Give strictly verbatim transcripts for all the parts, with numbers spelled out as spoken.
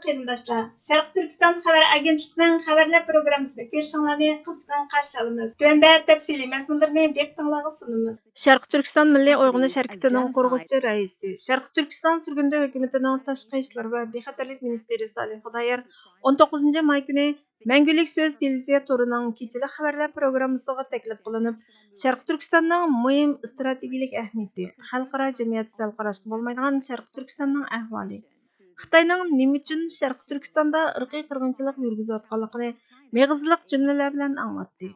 قېرىنداشلار، شەرقىي تۈركىستان خەۋەر ئاگېنتلىقىنىڭ خەۋەرلەر پروگراممىسىدا كۆرۈشۈڭلارنى قىزغىن قارشى ئالىمىز. تۆۋەندە تەپسىلىي مەزمۇنلىرىنى دىققىتىڭلارغا سۇنىمىز. شەرقىي تۈركىستان مىللىي ئويغىنىش ھەرىكىتىنىڭ قۇرغۇچى رەئىسى، شەرقىي تۈركىستان سۈرگۈندە ھۆكۈمىتىنىڭ تاشقى ئىشلار ۋە بىخەتەرلىك مىنىستىرى سالىھ خۇدايار ئون توققۇزىنچى ماي كۈنى مەڭگۈلۈك سۆز تېلېۋىزىيە تورىنىڭ كېچىلىك خەۋەرلەر پروگراممىسىغا تەكلىپ قىلىنىپ، شەرقىي تۈركىستاننىڭ مۇھىم ئىستراتېگىيەلىك ئەھمىيىتى، خەلقئارا جەمئىيەت سەل قاراشقا بولمايدىغان شەرقىي تۈركىستاننىڭ ئەھۋالى، خىتاينىڭ نېمە ئۈچۈن شەرقىي تۈركىستاندا ئىرقىي قىرغىنچىلىق يۈرگۈزۈۋاتقانلىقىنى مېغىزلىق جۈملىلەر بىلەن ئاڭلاتتى.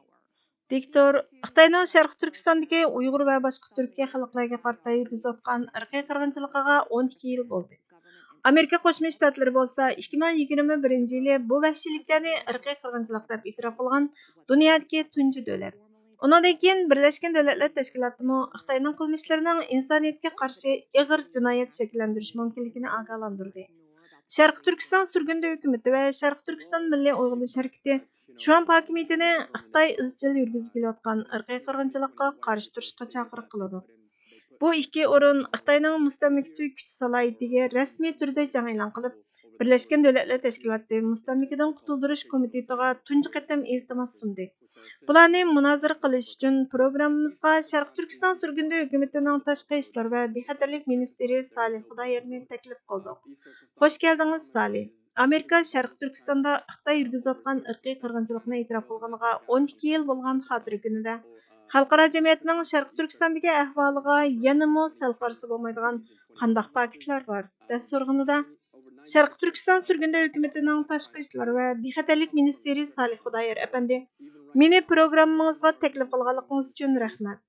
دىكتور، خىتاينىڭ شەرقىي تۈركىستاندىكى ئۇيغۇر ۋە باشقا تۈركىي خەلقلەرگە قارىتا يۈرگۈزۈۋاتقان ئىرقىي قىرغىنچىلىقىغا ئون ئىككى يىل بولدى. ئامېرىكا قوشما شتاتلىرى بولسا ئىككى مىڭ يىگىرمە بىرىنچى يىلى بۇ ۋەھشىيلىكلەرنى ئىرقىي قىرغىنچىلىق دەپ ئېتىراپ قىلغان دۇنيادىكى تۇنجى دۆلەت. ئۇنىڭدىن كېيىن بىرلەشكەن دۆلەتلەر تەشكىلاتىمۇ خىتاينىڭ قىلمىشلىرىنىڭ ئىنسانىيەتكە قارشى ئېغىر جىنايەت شەكىللەندۈرۈشى مۇمكىنلىكىنى ئاگاھلاندۇردى. شەرقىي تۈركىستان سۈرگۈندە ھۆكۈمىتى ۋە شەرقىي تۈركىستان مىللىي ئويغىنىش ھەرىكىتى ترامپ ھاكىمىيىتىنى خىتاي ئىزچىل يۈرگۈزۈپ كېلىۋاتقان ئىرقىي قىرغىنچىلىققا قارشى تۇرۇشقا چاقىرىق قىلىدۇ. بۇ ئىككى ئورۇن خىتاينىڭ مۇستەملىكىچى كۈچ سالاھىيىتىگە رەسمىي تۈردە جەڭ ئېلان قىلىپ، بىرلەشكەن دۆلەتلەر تەشكىلاتى مۇستەملىكىدىن قۇتۇلدۇرۇش كومىتېتىغا تۇنجى قېتىم ئىلتىماس سۇندى. بۇلارنى مۇنازىرە قىلىش ئۈچۈن پروگراممىمىزغا شەرقىي تۈركىستان سۈرگۈندە ھۆكۈمىتىنىڭ تاشقى ئىشلار ۋە بىخەتەرلىك مىنىستىرى سالىھ خۇدايارنى تەكلىپ قىلدۇق. خوش كەلدىڭىز، سالىھ. ئامېرىكا شەرقىي تۈركىستاندا خىتاي يۈرگۈزۈۋاتقان ئىرقىي قىرغىنچىلىقنى ئېتىراپ قىلغىنىغا ئون ئىككى يىل بولغان خاتىرە كۈنىدە، خەلقئارا جەمئىيەتنىڭ شەرقىي تۈركىستاندىكى ئەھۋالىغا يەنىمۇ سەل قارىسا بولمايدىغان قانداق پاكىتلار بار؟ دەپ سورىغىنىدا، شەرقىي تۈركىستان سۈرگۈندە ھۆكۈمىتىنىڭ تاشقى ئىشلار ۋە بىخەتەرلىك مىنىستىرى سالىھ خۇدايار ئەپەندى، مېنى پروگراممىڭىزغا تەكلىپ قىلغانلىقىڭىز ئۈچۈن رەھمەت.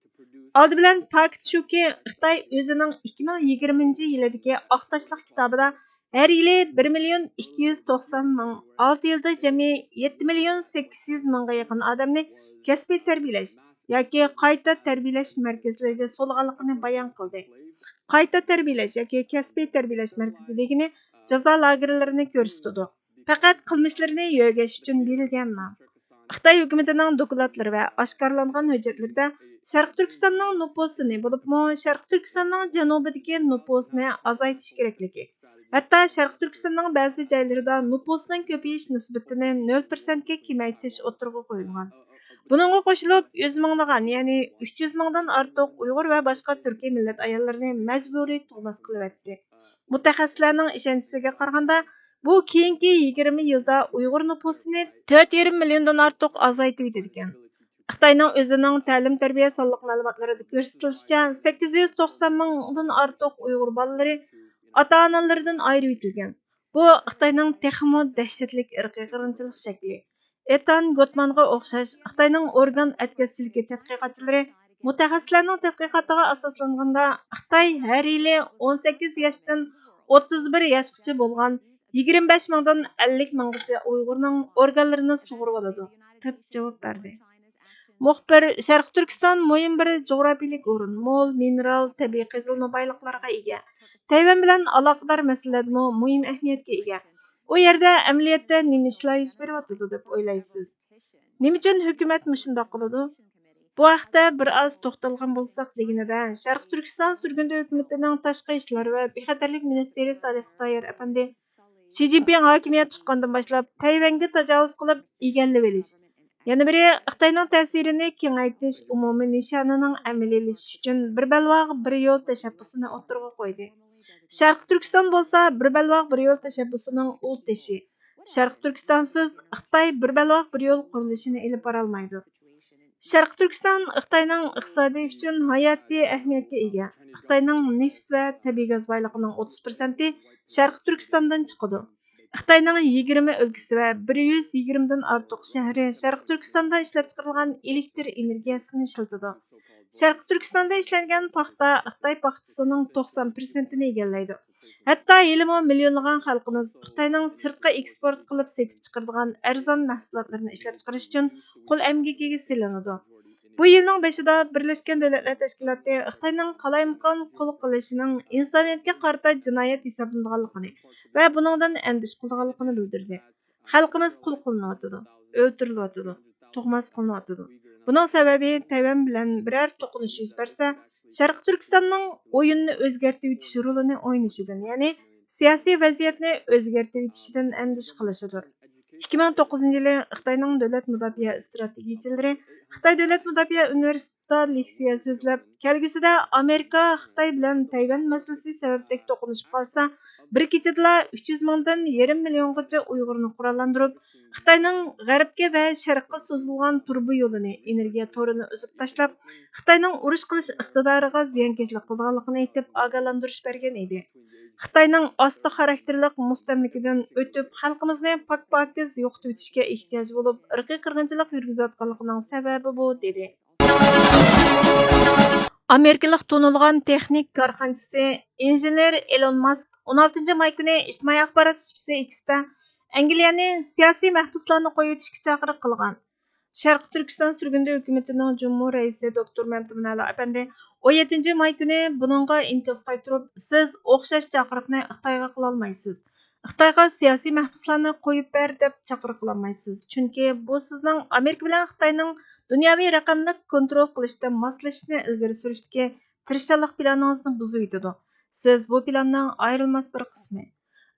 ئالدى بىلەن پاكىت شۇكى، خىتاي ئۆزىنىڭ ئىككى مىڭ يىگىرمىنچى يىلىدىكى ئاق تاشلىق كىتابىدا ھەر يىلى بىر مىليون ئىككى يۈز توقسان مىڭ، ئالتە يىلدا جەمئىي يەتتە مىليون سەككىز يۈز مىڭغا يېقىن ئادەمنى كەسپىي تەربىيەلەش ياكى قايتا تەربىيەلەش مەركەزلىرىگە سولىغانلىقىنى بايان قىلدى. قايتا تەربىيەلەش ياكى كەسپىي تەربىيەلەش مەركىزى دېگىنى جازا لاگېرلىرىنى كۆرسىتىدۇ. پەقەت قىلمىشلىرىنى يۆگەش ئۈچۈن بېرىلگەن نام. خىتاي ھۆكۈمىتىنىڭ دوكلاتلىرى ۋە ئاشكارىلانغان ھۆججەتلىرىدە شەرقىي تۈركىستاننىڭ نوپۇسىنى، بولۇپمۇ شەرقىي تۈركىستاننىڭ جەنۇبىدىكى نوپۇسىنى ئازايتىش كېرەكلىكى، ھەتتا شەرقىي تۈركىستاننىڭ بەزى جايلىرىدا نوپۇسنىڭ كۆپىيىش نىسبىتىنى نۆل پىرسەنتكە كېمەيتىش ئوتتۇرىغا قويۇلغان. بۇنىڭغا قوشۇلۇپ، يۈز مىڭلىغان، يەنى ئۈچ يۈز مىڭدىن ئارتۇق ئۇيغۇر ۋە باشقا تۈركىي مىللەت ئاياللىرىنى مەجبۇرىي تۇغماس قىلىۋەتتى. مۇتەخەسسىسلەرنىڭ ئىشەنچىسىگە قارىغاندا، بۇ كېيىنكى يىگىرمە يىلدا ئۇيغۇر نوپۇسىنى تۆت يېرىم مىليوندىن ئارتۇق ئازايتىۋېتىدىكەن. خىتاينىڭ ئۆزىنىڭ تەلىم-تەربىيە سانلىق مەلۇماتلىرىدا كۆرسىتىلىشىچە، سەككىز يۈز توقسان مىڭدىن ئارتۇق ئۇيغۇر بالىلىرى ئاتا-ئانىلىرىدىن ئايرىۋېتىلگەن. بۇ خىتاينىڭ تېخىمۇ دەھشەتلىك ئىرقىي قىرغىنچىلىق شەكلى. ئېتان گوتمانغا ئوخشاش خىتاينىڭ ئورگان ئەتكەسچىلىكى تەتقىقاتچىلىرى مۇتەخەسسىسلەرنىڭ تەتقىقاتىغا ئاساسلانغاندا، خىتاي ھەر يىلى ئون سەككىز ياشتىن ئوتتۇز بىر ياشقىچە بولغان يىگىرمە بەش مىڭدىن ئەللىك مىڭغىچە ئۇيغۇرنىڭ ئورگانلىرىنى سۇغۇرۇۋالىدۇ، دەپ جاۋاب بەردى. مۇخبىر، شەرقىي تۈركىستان مۇھىم بىر جۇغراپىيىلىك ئورۇن، مول مىنېرال، تەبىئىي قېزىلما بايلىقلارغا ئىگە. تەيۋەن بىلەن ئالاقىدار مەسىلىلەردىمۇ مۇھىم ئەھمىيەتكە ئىگە. ئۇ يەردە ئەمەلىيەتتە نېمە ئىشلار يۈز بېرىۋاتىدۇ دەپ ئويلايسىز؟ نېمە ئۈچۈن ھۆكۈمەت مۇشۇنداق قىلىدۇ؟ بۇ ھەقتە بىر ئاز توختالغان بولساق دېگىنىدە، شەرقىي تۈركىستان سۈرگۈندە ھۆكۈمىتىنىڭ تاشقى ئىشلار ۋە بىخەتەرلىك مىنىستىرى سالىھ خۇدايار ئەپەندى، شى جىنپىڭ ھاكىمىيەت تۇتقاندىن باشلاپ تەيۋەنگە تاجاۋۇز قىلىپ ئىگىلىۋېلىش، يەنە بىرى خىتاينىڭ تەسىرىنى كېڭەيتىش ئومۇمىي نىشانىنىڭ ئەمەلىيلىشىشى ئۈچۈن بىر بەلباغ بىر يول تەشەببۇسىنى ئوتتۇرىغا قويدى. شەرقىي تۈركىستان بولسا بىر بەلباغ بىر يول تەشەببۇسىنىڭ ئۇل تېشى. شەرقىي تۈركىستانسىز خىتاي بىر بەلباغ بىر يول قۇرۇلۇشىنى ئېلىپ بارالمايدۇ. شەرقىي تۈركىستان خىتاينىڭ ئىقتىسادى ئۈچۈن ھاياتىي ئەھمىيەتكە ئىگە. خىتاينىڭ نېفىت ۋە تەبىئىي گاز بايلىقىنىڭ ئوتتۇز پىرسەنتى شەرقىي تۈركىستاندىن چىقىدۇ. خىتاينىڭ يىگىرمە ئۆلكىسى ۋە بىر يۈز يىگىرمىدىن ئارتۇق شەھىرى شەرقىي تۈركىستاندا ئىشلەپچىقىرىلغان ئېلېكتر ئېنېرگىيەسىنى ئىشلىتىدۇ. شەرقىي تۈركىستاندا ئىشلەنگەن پاختا خىتاي پاختىسىنىڭ توقسان پىرسەنتىنى ئىگىلەيدۇ. ھەتتا ھېلىمۇ مىليونلىغان خەلقىمىز خىتاينىڭ سىرتقا ئېكسپورت قىلىپ سېتىپ چىقىرىدىغان ئەرزان مەھسۇلاتلىرىنى ئىشلەپچىقىرىش ئۈچۈن قول ئەمگىكىگە سېلىنىدۇ. بۇ يىلنىڭ بېشىدا بىرلەشكەن دۆلەتلەر تەشكىلاتى خىتاينىڭ قالايمىقان قۇل قىلىشىنىڭ ئىنسانىيەتكە قارىتا جىنايەت ھېسابلىنىدىغانلىقىنى ۋە بۇنىڭدىن ئەندىشە قىلىدىغانلىقىنى بىلدۈردى. خەلقىمىز قۇل قىلىنىۋاتىدۇ، ئۆلتۈرۈلۈۋاتىدۇ، تۇغماس قىلىنىۋاتىدۇ. بۇنىڭ سەۋەبى تەيۋەن بىلەن بىرەر توقۇنۇش يۈز بەرسە، شەرقىي تۈركىستاننىڭ ئويۇننى ئۆزگەرتىۋېتىش رولىنى ئوينىشىدىن، يەنى سىياسىي ۋەزىيەتنى ئۆزگەرتىۋېتىشىدىن ئەندىشە قىلىشىدۇر. ئىككى مىڭ توققۇزىنچى يىلى خىتاينىڭ دۆلەت مۇداپىئە ئىستراتېگىيىچىلىرى خىتاي دۆلەت مۇداپىئە ئۇنىۋېرسىتېتىدا لېكسىيە سۆزلەپ، كەلگۈسىدە ئامېرىكا خىتاي بىلەن تەيۋەن مەسىلىسى سەۋەبلىك توقۇنۇشۇپ قالسا، بىر كېچىدىلا ئۈچ يۈز مىڭدىن يېرىم مىليونغىچە ئۇيغۇرنى قوراللاندۇرۇپ، خىتاينىڭ غەربكە ۋە شەرققە سوزۇلغان تۇرۇبا يولىنى، ئېنېرگىيە تورىنى ئۈزۈپ تاشلاپ، خىتاينىڭ ئۇرۇش قىلىش ئىقتىدارىغا زىيانكەشلىك قىلىدىغانلىقىنى ئېيتىپ، ئاگاھلاندۇرۇش بەرگەن ئىدى. خىتاينىڭ ئاستا خاراكتېرلىق مۇستەملىكىدىن ئۆتۈپ، خەلقىمىزنى پاك-پاكىز يوقىتىۋېتىشكە ئېھتىياجى بولۇپ، ئىرقىي قىرغىنچىلىق يۈرگۈزۈۋاتقانلىقىنىڭ سەۋەبى بۇ، دېدى. ئامېرىكىلىق تونۇلغان تېخنىك كارخانىچىسى، ئىنژېنېر ئېلون ماسك ئون ئالتىنچى ماي كۈنى ئىجتىمائىي ئاخبارات سۇپىسى ئېكستا ئەنگلىيەنى سىياسىي مەھبۇسلارنى قويۇۋېتىشكە چاقىرىق قىلغان. شەرقىي تۈركىستان سۈرگۈندە ھۆكۈمىتىنىڭ جۇمھۇر رەئىسى دوكتور مەمتىمىن ئەلا ئەپەندى ئون يەتتىنچى ماي كۈنى بۇنىڭغا ئىنكاس قايتۇرۇپ، سىز ئوخشاش چاقىرىقنى خىتايغا قىلالمايسىز. خىتايغا سىياسىي مەھبۇسلارنى قويۇپ بەر دەپ چاقىرىق قىلالمايسىز. چۈنكى بۇ سىزنىڭ ئامېرىكا بىلەن خىتاينىڭ دۇنياۋى رەقەملىك كونترول قىلىشتا ماسلىشىشنى ئىلگىرى سۈرۈشتىكى تىرىشچانلىق پىلانىڭىزنى بۇزۇۋېتىدۇ. سىز بۇ پىلاننىڭ ئايرىلماس بىر قىسمى.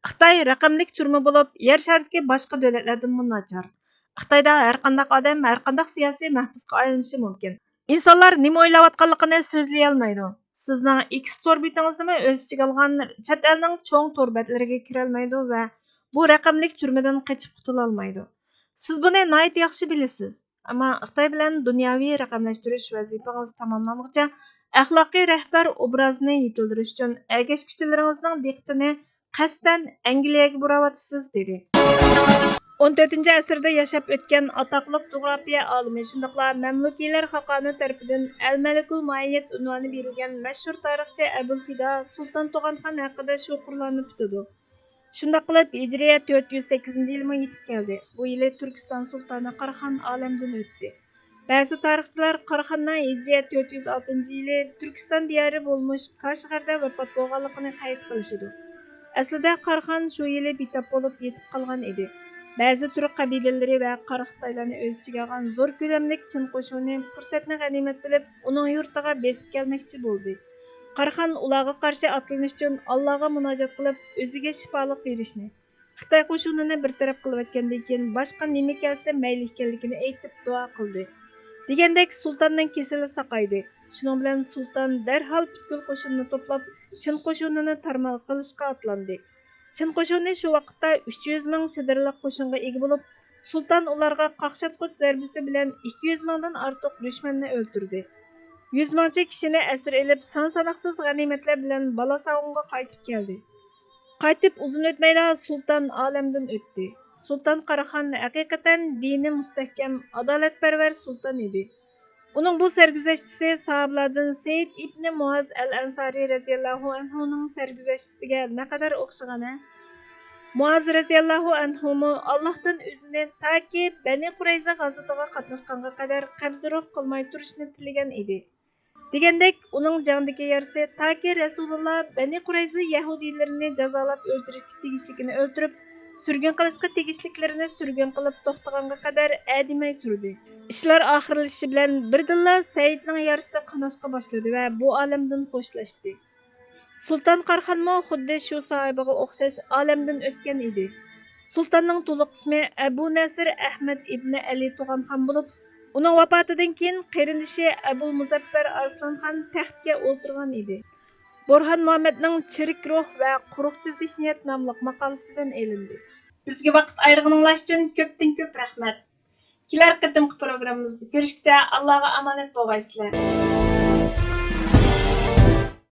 خىتاي رەقەملىك تۈرمە بولۇپ، يەر شارىدىكى باشقا دۆلەتلەردىنمۇ ناچار. خىتايدا ھەرقانداق ئادەم ھەرقانداق سىياسىي مەھبۇسقا ئايلىنىشى مۇمكىن. ئىنسانلار نېمە ئويلاۋاتقانلىقىنى سۆزلىيەلمەيدۇ. سىزنىڭ ئېكس تور بېتىڭىزنىمۇ ئۆز ئىچىگە ئالغان چەت ئەلنىڭ چوڭ تور بەتلىرىگە كىرەلمەيدۇ ۋە بۇ رەقەملىك تۈرمىدىن قېچىپ قۇتۇلالمايدۇ. سىز بۇنى ناھايىتى ياخشى بىلىسىز. ئەمما خىتاي بىلەن دۇنياۋى رەقەملەشتۈرۈش ۋەزىپىڭىز تاماملانغۇچە، ئەخلاقىي رەھبەر ئوبرازىنى يېتىلدۈرۈش ئۈچۈن ئەگەشكۈچىلىرىڭىزنىڭ دىققىتىنى قەستەن ئەنگلىيەگە بۇراۋاتىسىز، دېدى. ئون تۆتىنچى ئەسىردە ياشاپ ئۆتكەن ئاتاقلىق جۇغراپىيە ئالىمى، شۇنداقلا مەملۇكىيلەر خاقانى تەرىپىدىن ئەل مەلىكۇل مۇئەييەد ئۇنۋانى بېرىلگەن مەشھۇر تارىخچى ئەبۇلفىدا سۇلتان تۇغانخان ھەققىدە شوخلۇقلارنى پۈتىدۇ. شۇنداق قىلىپ، ھىجرىيە تۆت يۈز سەككىزىنچى يىلمۇ يېتىپ كەلدى. بۇ يىلى تۈركىستان سۇلتانى قاراخان ئالەمدىن ئۆتتى. بەزى تارىخچىلار قاراخاننىڭ ھىجرىيە تۆت يۈز ئالتىنچى يىلى تۈركىستان دىيارى بولمىش كاشغەردە ۋاپات بولغانلىقىنى قەيت قىلىشىدۇ. ئەسلىدە قاراخان شۇ يىلى بىتاپ بولۇپ يېتىپ قالغان ئىدى. بەزى تۈرك قەبىلىلىرى ۋە قارا خىتايلارنى ئۆز ئىچىگە ئالغان زور كۆلەملىك چىن قوشۇنى پۇرسەتنى غەنىيمەت بىلىپ، ئۇنىڭ يۇرتىغا بېسىپ كەلمەكچى بولدى. قاراخان ئۇلارغا قارشى ئاتلىنىش ئۈچۈن ئاللاغا مۇناجات قىلىپ، ئۆزىگە شىپالىق بېرىشنى، خىتاي قوشۇنىنى بىر تەرەپ قىلىۋەتكەندىن كېيىن، باشقا نېمە كەلسە مەيلى ئىكەنلىكىنى ئېيتىپ دۇئا قىلدى. دېگەندەك، سۇلتاننىڭ كېسىلى ساقايدى. شۇنىڭ بىلەن سۇلتان دەرھال پۈتكۈل قوشۇنىنى توپلاپ، چىن قوشۇنىنى تارمار قىلىشقا ئاتلاندى. چىن قوشۇنى شۇ ۋاقىتتا ئۈچ يۈز مىڭ چېدىرلىق قوشۇنغا ئىگە بولۇپ، سۇلتان ئۇلارغا قاقشاتقۇچ زەربىسى بىلەن ئىككى يۈز مىڭدىن ئارتۇق دۈشمەننى ئۆلتۈردى. يۈز مىڭچە كىشىنى ئەسىر ئېلىپ، سان-ساناقسىز غەنىيمەتلەر بىلەن بالاساغۇنغا قايتىپ كەلدى. قايتىپ ئۇزۇن ئۆتمەيلا سۇلتان ئالەمدىن ئۆتتى. سۇلتان قاراخان ھەقىقەتەن دىنى مۇستەھكەم، ئادالەتپەرۋەر سۇلتان ئىدى. ئۇنىڭ بۇ سەرگۈزەشتىسى ساھابىلاردىن سەئىد ئىبنى مۇئاز ئەل ئەنسارى رەزىياللاھۇ ئەنھۇنىڭ سەرگۈزەشتىسىگە نەقەدەر ئوخشىغان-ھە! مۇئاز رەزىياللاھۇ ئەنھۇمۇ ئاللاھتىن ئۆزىنى تاكى بەنى قۇرەيزە غازىتىغا قاتناشقانغا قەدەر قەبزى روھ قىلماي تۇرۇشنى تىلىگەن ئىدى. دېگەندەك، ئۇنىڭ جەڭدىكى يارىسى تاكى رەسۇلۇللا بەنى قۇرەيزە يەھۇدىيلىرىنى جازالاپ ئۆلتۈرۈشكە تېگىشلىكىنى ئۆلتۈرۈپ، سۈرگۈن قىلىشقا تېگىشلىكلىرىنى سۈرگۈن قىلىپ توختىغانغا قەدەر ئەدىمەي تۇردى. ئىشلار ئاخىرلىشىشى بىلەن بىردىنلا سەئىدنىڭ يارىسى قاناشقا باشلىدى ۋە بۇ ئالەمدىن خوشلاشتى. سۇلتان قاراخانمۇ خۇددى شۇ ساھابىغا ئوخشاش ئالەمدىن ئۆتكەن ئىدى. سۇلتاننىڭ تولۇق ئىسمى ئەبۇ نەسىر ئەھمەد ئىبنى ئەلى تۇغانخان بولۇپ، ئۇنىڭ ۋاپاتىدىن كېيىن قېرىندىشى ئەبۇل مۇزەپپەر ئارسلانخان تەختكە ئولتۇرغان ئىدى. بورھان مۇھەممەدنىڭ چىرىك روھ ۋە قۇرۇقچى زېھنىيەت ناملىق ماقالىسىدىن ئېلىندى. بىزگە ۋاقىت ئايرىغىنىڭلار ئۈچۈن كۆپتىن كۆپ رەھمەت. كېلەر قېتىمقى پروگراممىمىزدا كۆرۈشكىچە ئاللاغا ئامانەت بولغايسىلەر.